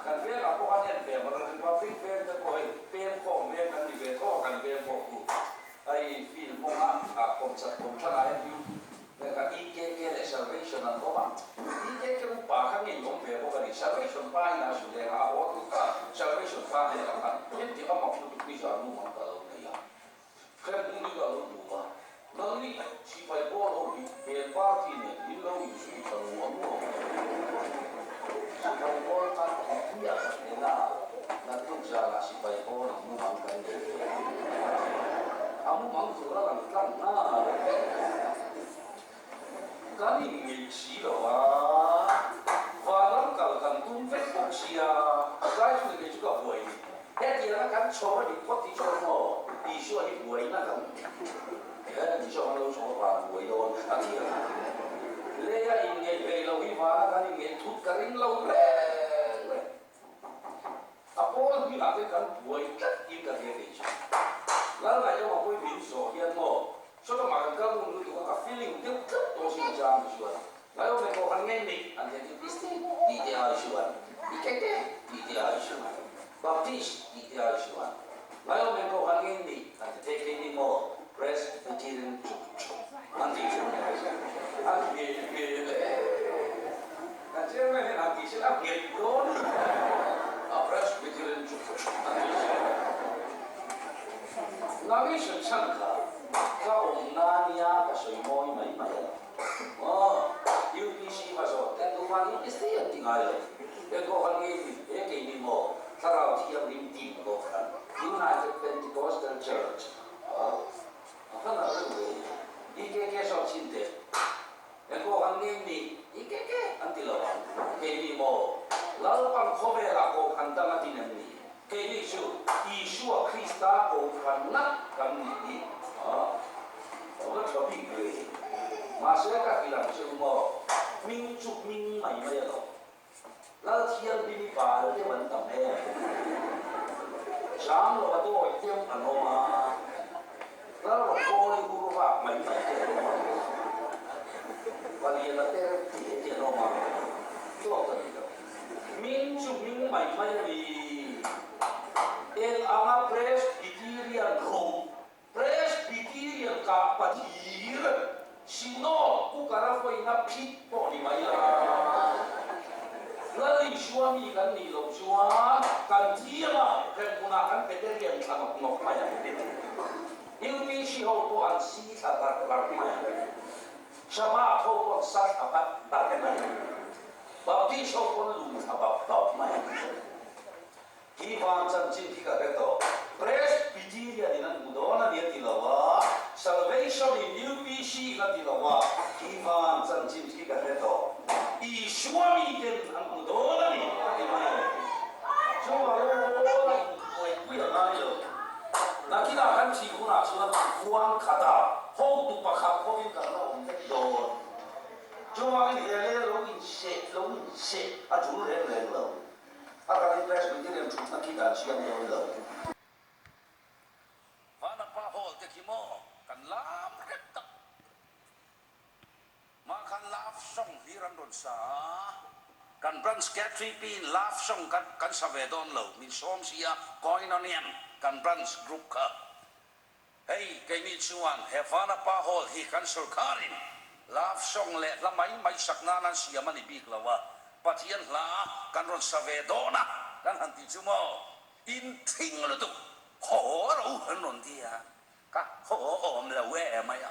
Kan vengah pawh khan en ve mawlh a, Republic veng te pawh hei pem khawm veng kan ni ve tho a, kan veng pawh khu hei field hmawng a kawmchat kawmthlang ah hian U EKK leh Salvation an awm a, EKK upa kha ngei awm ve bawk a ni, Salvation pa in a zu leng a, a haw tur kha Salvation pa hnenah khan heti a mak lutuk ni zan nu ang ka lo nei a. Hremhmun hi ka lo duh a, nangni sipai pawl ho hi he party nen min lo inzui tha nuam nuam a ni. Sipai pawl khan hmiah ka hnen a, naktuk zanah sipai pawl in mumang kan nei ve a. A mumang tur a lang tlang nghal. Kan inngeih si lo a, vanram kal kan tum vek bawk sia, tlai chu ni kei chu ka buai ni. Hetianga kan chhawr a nih phawt hi chuan maw Isua hi buaina kan he Isua kan lo chhawr vang buai dawn a ti a. Leia inngeih hlei lo hi vana kan inngeih thut ka ring lo reng reng. A pawl hmingah te kan buai tlat in ka hria kei chu. Lalngaihawma pawhin min zawh hian maw Sodoma kan kal ngun lutuk a ka feeling deuh tlat tawh sin chang ni chuan Ngaihawm pawh kan ngei mai an heti Kristi tih te ai chuan i ke ke tih te ai chuan Baptist tih te ai chuan Ngaihawm pawh kan ngei mai an ti thei thei ni maw Presbyterian chuk chuk an tih chu a ngheh hmel e kan chairman hian han tih sela a nghet dawn a Presbyterian chuk chuk an tih chu. Nangin chhan kha ka awm na nia ka sawi mawi mai mai a. Aw, UPC va zawh te tuman UPC an ti ngai lo. Engkawh han ngei ni he kei ni maw Thlarau Thianghlim team pawh khan United Pentecostal Church a a hman a reng ve. EKK zawk chin teh. Engkawh han ngei ni EKK an ti lo ang. Kei ni maw Lalpan khawvelah kohhran dang a din em ni? Keini chu Isua Krista kohhran ngat kan nih hi a va tha bik ve. Mahse ka hrilh ang che u maw, hming chu hming mai mai a lo. Lalthianghlim i bal deuh an tam em? Zam lo a dawi deuh an awm a, Lalrawkawl i hur vak mai mai te an awm a, Paliana te reuh te te an awm a, dawt a ni lo. Hming chu hming mai mai a ni. Eng anga Presbyterian ro, Presbyterian kah pathir, Synod kukara vawiina phit pawh ni mai la. Lal Isua mi kan nih loh chuan kan thiam a, hremhmunah kan Peterian thla nawk nawk mai ang. UPC ho pawh an si thla barh barh mai ang. Shabbat ho pawh an sa thla barh barh mai ang. Baptist ho pawn lung thla bap bap mai. Hi van chanchin khi ka hre tawh. Presbyterian in an hmu dawn a ni a ti lo a, Salvation in UPC in a ti lo a, hi van chanchin khi ka hre tawh. Isua miten an hmu dawn a ni a ti mai a ni. Chungah rual a inbuaipui a ngai lo. Nakinah kan thih hunah chuan huang khatah hotu pakhat hovin kan la awm vek dawn. Chuvangin he lel lo inseh lo inseh a tul reng reng lo. A takin Presbyterian thutna khi dan siam dawn lo. Vanapa Hall te khi maw kan lam rep tak. Mah khan love song hlir an rawn sa a. Kan branch K3P in love song kan kan sa ve dawn lo min sawm si a Koinonian kan branch group kha. Hei, keini chuan he Vanapa Hall hi kan sorkarin love song leh hla mai mai sak nan an siam a ni bik lo a, Pathian hla kan rawn sa ve dawn a kan han ti chu maw, in thing lutuk haw ro an rawn ti a, ka haw awm lo e mai a.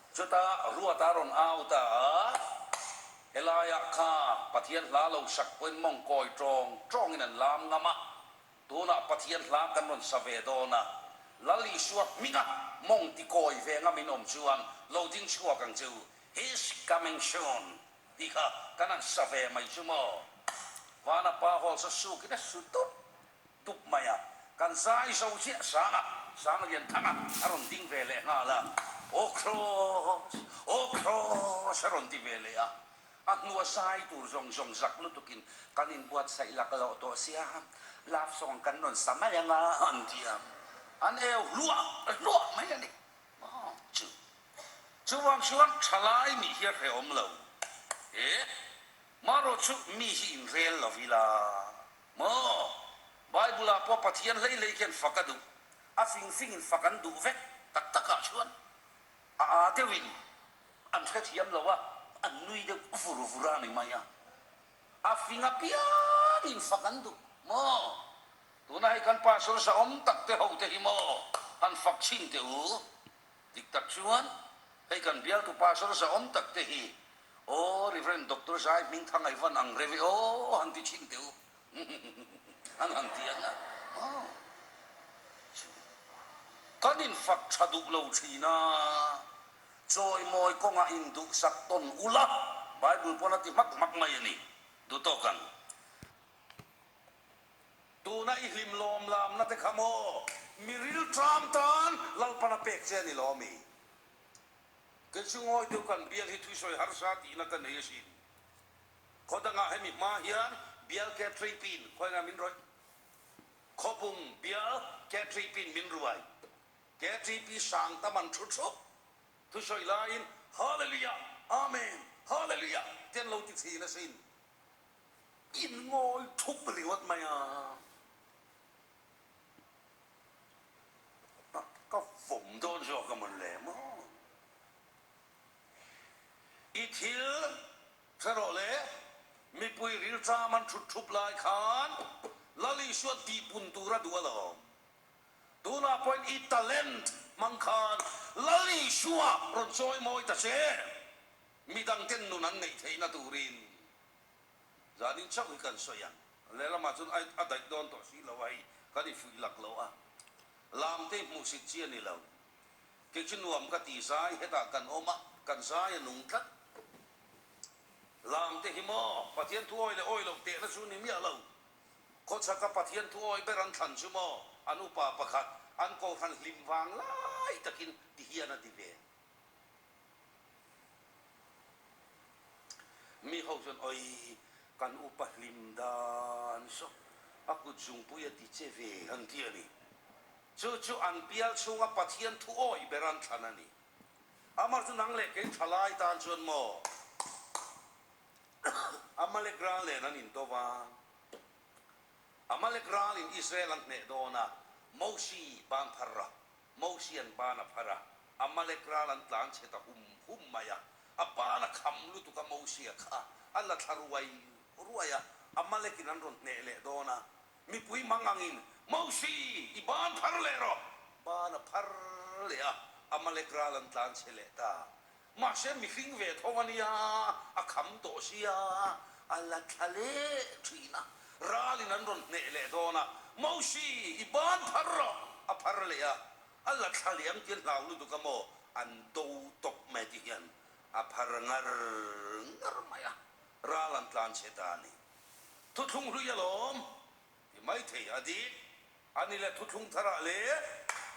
Chutah ruat a rawn au ta a, helaiah kha Pathian hla lo sak pawhin mawngkawi tawng tawngin an lam ngam a, Tunah Pathian hla kan rawn sa ve dawn a, Lal Isua hminga mawng ti kawi ve ngam in awm chuan lo ding chhuak ang che u, He's coming soon tih kha kan han sa ve mai chu maw? Vana pa hawl sa sukin a su tup tup mai a, kan zai zo chiah sanga sang lian thanga a rawn ding ve leh nghal a, Aw Kraws, aw Kraws a rawn ti ve leh a, A hnua zai tur zawng zawng zak lutukin kan inbuatsaih lak loh tawh sia, love song kan rawn sa mai anga an ti a, an eu hluah hluah mai a ni. Chu chuvang chuan thalai nih hi a hrehawm lo e. Marawh chu mi hi inrel lo ila maw? Bible ah pawh Pathian hlei hlei khian fak a duh, a fing fing in fak an duh vek tak tak ah chuan a aa deuh in an hrethiam lo a, an nui deuh vur vur a ni mai a. A fing apiang in fak an duh maw? Tuna hei kan pastor zahawm tak te ho te hi maw han fak chhin teh u. Dik tak chuan hei kan bialtu pastor zahawm tak te hi aw Rev. Doctor Zai Hmingthang ai van ang reuh e aw han ti chhin teh u an han ti ang a aw kan in fak tha duh lo thin a chawimawi kawngah in duhsak tawn ula Bible pawn a ti hmak hmak mai a ni duh tawk ang. Tuna i hlim lawm lamna te kha maw mi rilṭam tan Lalpan a pek che a ni lo ami? Kei chu ngawi deuh kan bial hi thuisawi harsa tihna ka nei asin. Khaw dangah hemi hma hian bial Catripin khawihnga min rawih? Khawbung bial Catripin min ruai. Catripi sang tam an thu thup. Thusawi laiin Hallelujah! Amen! Hallelujah! ti an lo ti thin asin. In ngawi thup ringawt mai a. Ka vawm dawn zawk a mawn le maw? I thil hre rawh le, mipui rilṭam an ṭhut ṭhup lai khan Lal Isua tihpun tur a duh alawm. Tunah pawhin i talent hmang khan Lal Isua rawn chawi mawi ta che. Midangten nun an neih theihna turin zanin chauh hi kan sawi ang. Lehlamah chuan a daih dawn tawh si lo a, hei kan infuih lak lo a, lamte hmuhsit chi a ni lo. Kei chu nuam ka ti zai hetah kan awm a, kan zai a nung tlat. Lamte hi maw Pathian thu awi leh awi loh tehna chu ni miah lo. Khawchhaka Pathian thu awi ber an thlan chu maw an upa pakhat an kohhran hlim vang lai takin ti hian a ti ve. Mi ho chuan Oi, kan upa hlim dan saw a kut zungpui a ti che ve an ti a ni. Chu chu an bial chhunga Pathian thu awih ber an thlan a ni. Amar chu nang leh kei tha lai tan chuan maw Amalek ral nen an indo va, Amalek ralin Israel an hneh dawn a, Mosi ban phar ra Mosian ban a phar a, Amalek ral an tlan chhe ta hum hum mai a. A ban a kham lutuk a Mosia kha a la thla ruai ruai a, Amalekin an rawn hneh leh dawn a. Mipui mang angin, Mosi, i ban phar leh rawh! Ban a phar leh a, Amalek ral an tlan chhe leh ta. Mahse mihring ve tho a nia, a kham tawh sia, a la thla leh thin a, ralin an rawn hneh leh dawn a, Mosi, i ban phar rawh! A phar leh a, a la thla leh ang tih a hlau lutuk a maw, an do tawp mai ti hian a phar ngar ngar mai a, ral an tlan chhe ta a ni. Thuthlung hlui alawm ti maithei a dik. A ni leh thuthlung tharah leh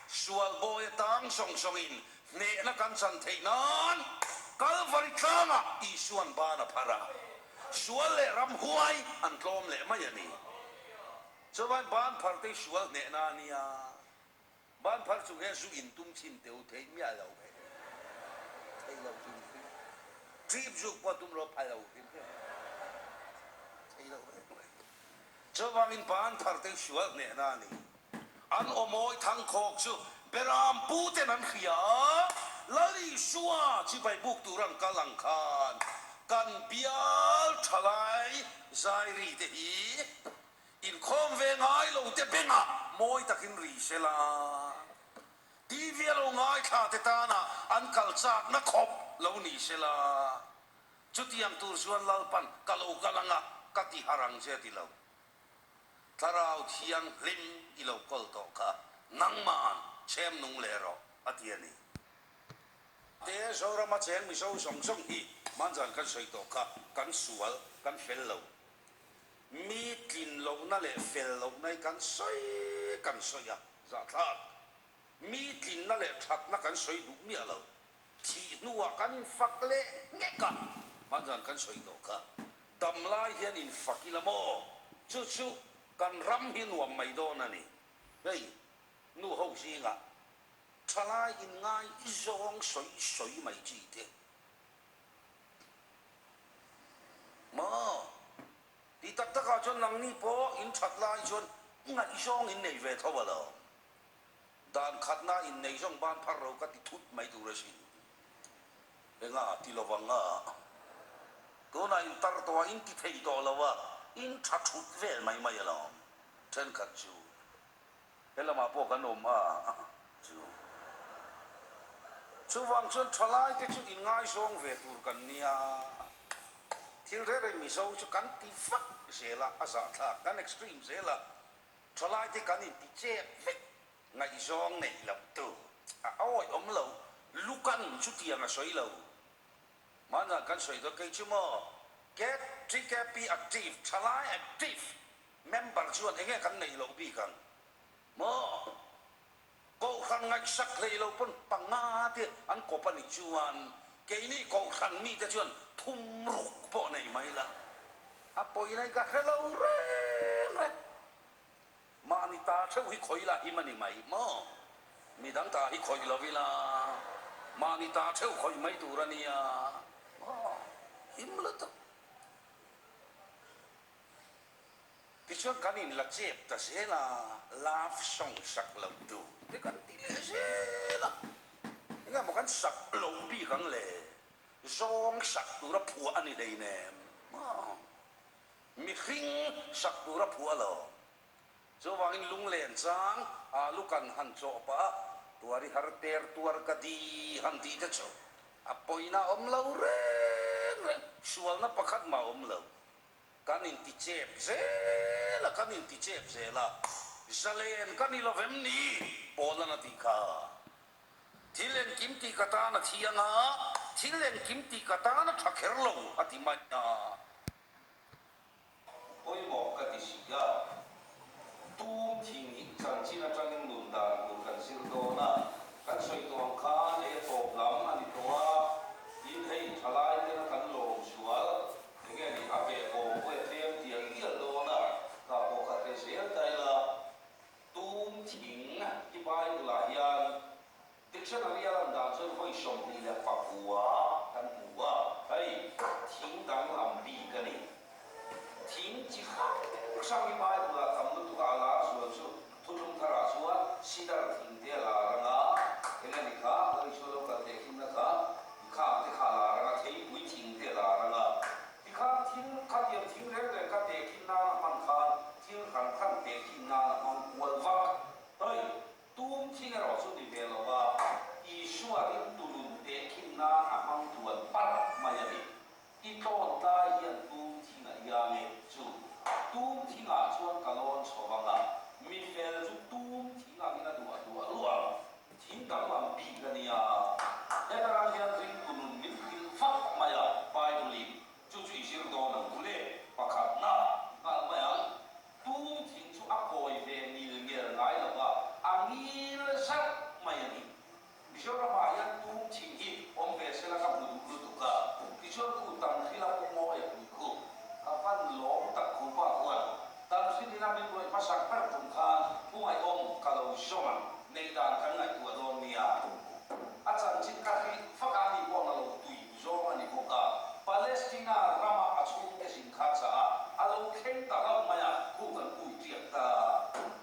sual bawi atang zawng zawngin hnehna kan chan theih nan Kalvari tlangah Isua'n ban a phar a, sual leh ramhuai an tlawm leh mai a ni. Chuvain ban phar te hi sual hnehna a nia. Ban phar chung hian zu in tum chhin teu theih miah lo ve. Thei lo hrim hrim. Trip zuk pawh tum rawh phal lo hrim hrim. Thei lo reng reng. Chuvangin ban tharte sual hnehna a ni. An awmawi thangkhawk chu Beram puten an hria a, Lal Isua chibai buk tur an kal ang khan kan bial thalai zairi te hi inkhawm ve ngai lo te bengah mawi takin ri se la. TV a lo ngaithla te tana an kal chakna khawp lo ni se la. Chutiang tur chuan Lalpan ka lo kal ang a, ka ti har ang che a ti lo. Thlarau Thianghlim i lo kawl tawh kha nangma'n chhem nung leh rawh a ti a ni. Te Zorama cheng Mizo zawng zawng hi hmanzan kan sawi tawh kha kan sual, kan fel lo. Mi tlin lohna leh fel lohna hi kan sawi kan sawi a, zahthlak. Mi tlinna leh thatna kan sawi duh miah lo. Thih hnuah kan infak leh nghek a, hmanzan kan sawi tawh kha. Dam lai hian infak ila maw? Chu chu kan ram hi nuam mai dawn a ni. Hei, nu ho zingah thalai inngai zawng sawi sawi mai chi te. Maw? Tih tak takah chuan nangni pawh in that lai chuan ngaihzawng in nei ve tho alawm. Dan khatna in nei zawng ban phar ro ka ti thut mai tur asin. Enga ti lovang a? Tunah in tar tawh a, in ti thei tawh lo a, in tha thut vel mai mai alawm. Thenkhat chu he lamah pawh kan awm a chu. Chuvang chuan thalai te chu in ngaizawng ve tur kan nia. Thil reng reng Mizo chu kan ti vak zel a, a zahthlak kan extreme zel a, thalai te kan inti chep vek. Ngaihzawng neih loh tu a awih awm lo, Lukan chutiang a sawi lo. Mahna kan sawi dawn kei chu maw? Cat TKP active, thalai active member chuan enge kan neih loh bik ang maw? Kohhran ngaihsak hlei lo pawn panga te an kawp a nih chuan keini kohhran mite chuan thum ruk pawh nei mai la a pawina hi ka hre lo reng reng. Mahni ta theuh hi khawih la him a ni mai maw? Midang ta hi khawih lo ila mahni ta theuh khawih mai tur a nia maw? Him lutuk. Tichuan kan in la chep ta zel a, love song sak loh tur te kan ti leh zel a, enge maw kan sak loh bik ang le? Zawng sak tura phuah a ni hleinem maw? Mihring sak tur a phuah lo. Chuvangin lunglen chang alu kan han chawh pah a, tuar i har ter tuar ka di han tih te chu a pawina awm lo reng reng, sualna pakhat mah awm lo. Kan inti chep zel a, kan inti chep zel a, zalen ka ni lovem ni? Paula'n a tih kha. Thil engkim tih ka tan a thiang a, thil engkim tih ka tan a tha kher lo a ti mai a. Pawimawh ka ti si a, tum thing hi chanchin atangin nun dan tur kan zir dawn a, kan sawi tawh ang khan hei a tawp lam a ni tawh a, tin hei thalai tena kan lawm sual enge ni a ve awm pawh a tlem tial tial dawn a, ka pawh khat ve zel ta ila tum thing hi Bible ah hian Dictionary a lan dan chuan vawi 29 kan hmu a, hei thing danglam bik a ni. Thing chi hrang hrang hi Bible ah tam lutuk a, a lar zual chu thuthlung tharah chuan sidar thing te a lar ang a, eng a ni kha, Lal Isua lo kal tehkhinna kha khang te kha a lar ang a, theipui thing te a lar ang a, tikhan thil khatiang thing reng reng kha tehkhin nan a hman khan thil hran hran tehkhin nan a hmang kual vak. Hei. Tum thing erawh chu ni ve lo a, Isua ringtu nun tehkhin nan a hmang tuan parh mai a ni. I tlawn tlai hian tum thing a iang e chu. Tum thingah chuan ka lawn chho vang a, mi fel chu tum thing angin a duah duah luah ang. Thing danglam bik a nia. Heta rang hian ringtu nun min hrilh vak mai a, Bible-in chu chu i zir dawn ang u le, pakhatna nghal mai ang. Tum thing chu a kawi ve ngil ngel ngai lo va, a ngil zarh mai a ni. Mizoramah hian tum thing hi awm ve sela ka hmu duh lutuk a, tichuan khu Tanhrila pu Mawia pui khu ka van lawm tak khu pa khuan Tanhril ina min rawih hmasak ber tum khan pu Ngaihawm ka lo zawng ang, neih dan kan ngaihtuah dawn nia. A chanchin ka hrilh fak a, ani pawh na lo tui zawng a ni bawk a. Palestina rama a chhungte zin kha chah a, a lo thleng ta hlauh mai a, khu kan pui tiak ta,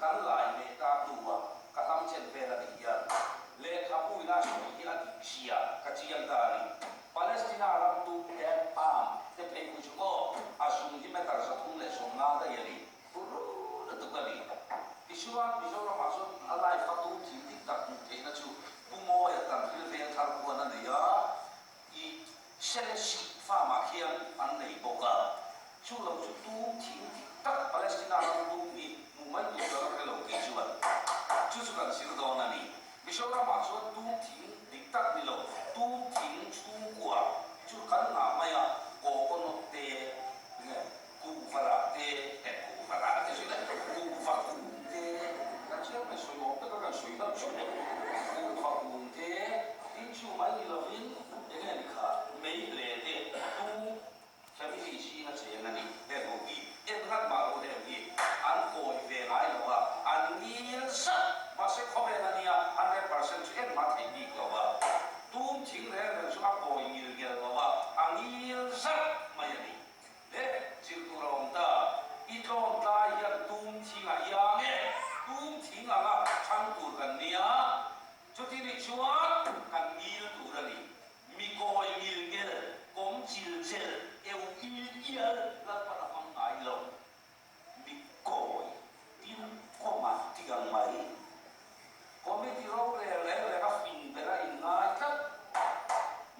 kan lai leh ta hnu a, ka hlam chen vel a nih hian lehkhabu ina sawi hi a dik zia ka chiang ta a ni. Palestina ram tu Dad Palm te phei khu chu maw a zung hi meter 315 daih a ni. Ru lutuk a ni. Tichuan Mizoramah chuan a life a tum thil dik tak hmuh theihna chu Pu Mawia Tanhril veng thar khuan a nei a, i Selesih farm ah khian an nei bawk a. Chu lo chu tum thil dik tak Palestina ram tum hi hmuh mai tur ka la hre lo kei chuan chu chu kan zir dawn a ni. Mizoramah chuan tum thing dik tak ni lo, tum thing chhungkua chu kan ngah mai a, coconut te, nge Kuhva rah te eh kuhva rah te zui le kuhva kung te kan chhiar mai sawi awm taka kan sawi hlauh chu le kuhva kung te tin chu mai ni lovin enge ni kha mei hle te tum family zinga. thing a iang e, tum thing anga chhang tur kan nia, chuti nih chuan kan ngil tur a ni. Mi kawi ngil ngel, kawm chil chel, eu il ial Lalpan a hmang ngai lo. Mi kawi tin kawma ti ang mai. Committee rorel reng reng a fing ber a inngai tlat.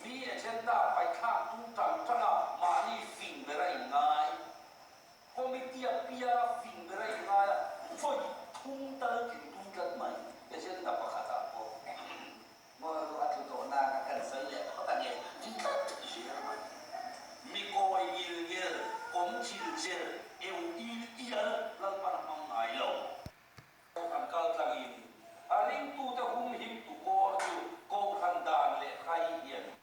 Mi agenda paithlak tum tan tan a mahni fing ber a inngai. Committee a pial a fing ber a inngai a, vawi thum tal tling tum tlat mai agenda pakhatah pawh. Maw a tlu tawh nan a kan sawi leh phawt ange ti tlat zel mai. Mi kawi ngil ngel, kawm chil chel, eu il ial Lalpan a hmang ngai lo. Kohhran kal tlangin a ringtute humhim tu kawr chu Kohhran dan leh hrai hi a ni.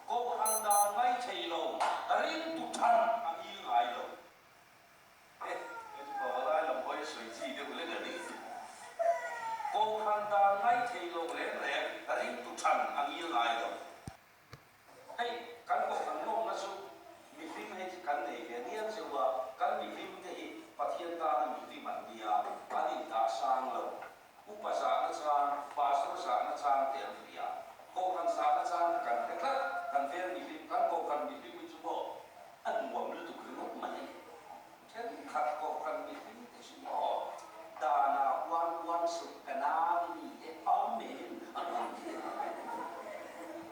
Kohhran dan ngai thei lo, ringtu than a ngil ngai lo. E, he chu pavalai lam hawi a sawi chi deuh lek a ni. Kohhran dan ngai thei lo reng reng ringtu than a ngil ngai lo. Hei, kan kohhran nawmna chu mihlim hei chu kan nei ve nia cheu a, kan mihlim te hi Pathian tana mihlim an nia, an indah sang lo. Upa zahna chang, pastor zahna chang te an hria. Kohhran zahna chang kha kan hre tlat, kan veng mihlim, kan kohhran mihlim hi chu maw a nuam lutuk ringawt mai a ni. Thenkhat kohhran mihlim te chu maw dana uan uan suh ka nau i ni e, Amen an rawn ti a.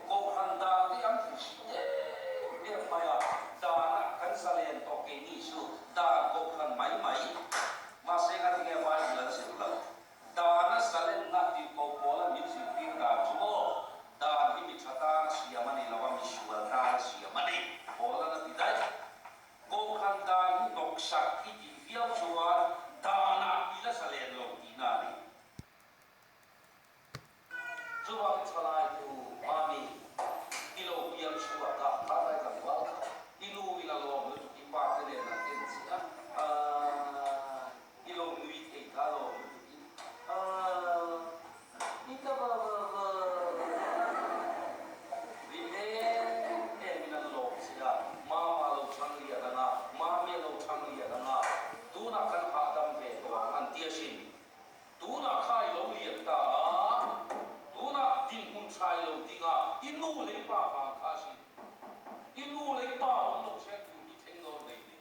Kohhran dan te an hre em em mai a, dana kan zalen tawh keini chu dan kohhran mai mai. Mahse nga tinge Bible an zir lo? Dana zalenna tih ko pawla min zirtir dan chu maw? Dan hi mi tha tana siam a ni lo a, mi sual tana siam a ni. Pawlan a ti daih. Kohhran dan hi hnawksak i tih viau chuan danah i la zalen lo tihna a ni. Chuvang thalai tu Mami, i lo piang chhuak a, thalai tlangval kha i nu in a lawm lutuk, i pa te nen an en che a, aai, i lo nui thei kha a lawm lutuk in, aai, i ta va va va, rim em em in an lawm che a, Mama lo chhang lian ang a, Mami a lo chhang lian ang a, tunah kan hahdam ve tawh ang an ti asin. Tunah kha i lo lian ta a, tunah dinhmun tha i lo ding a, i nu leh i pa vang kha a sin. I nu leh i pa awm lo hriat tur hi thleng dawn nei le.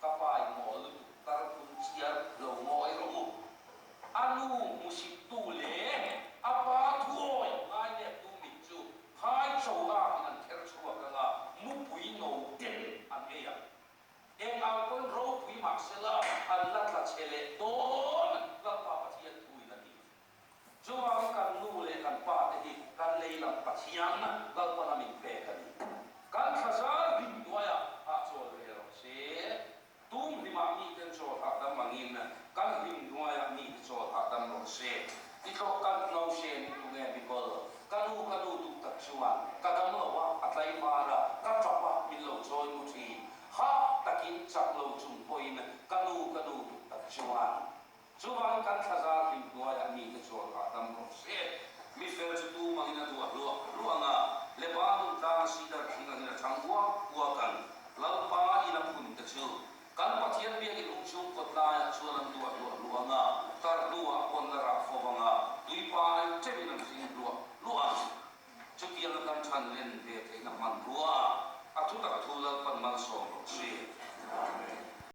Ka pa i mawl lutuk tar phun chiar lo ngawi rawh u. A nu hmusit tu leh a pa thuawi ngai lep tu mit chu phai cho akin an kher chhuak ang a, mupui no ten an ei ang. Eng ang pawn ropui mah sela an la tla chhe leh dawn Lalpa Pathian thuin a ti. Chuvangin kan nu leh kan pa te hi kan lei lam Pathian Lalpan a min pek a ni. Kan thlazar hlim hnuaiah hahchawl ve rawh se. Tum hlimah miten chawl hahdam angin kan hlim hnuaiah mite chawl hahdam rawh se. I tlawh kan no se ni tu nge mikawl? Ka nu ka nu duh tak chuan ka dam lo a, a tlaivar a, ka tap a, min lo chawi mu thin. Hah takin chak lo chung pawhin ka nu ka nu duh tak chuan chuvangin kan thlazar hlim hnuaiah mite chuan hahdam rawh se. Mi fel chu tu mangin a duah hluah hluah ang a, Lebanon tlanga cedar thing angin a thang uak uak ang. Lalpa.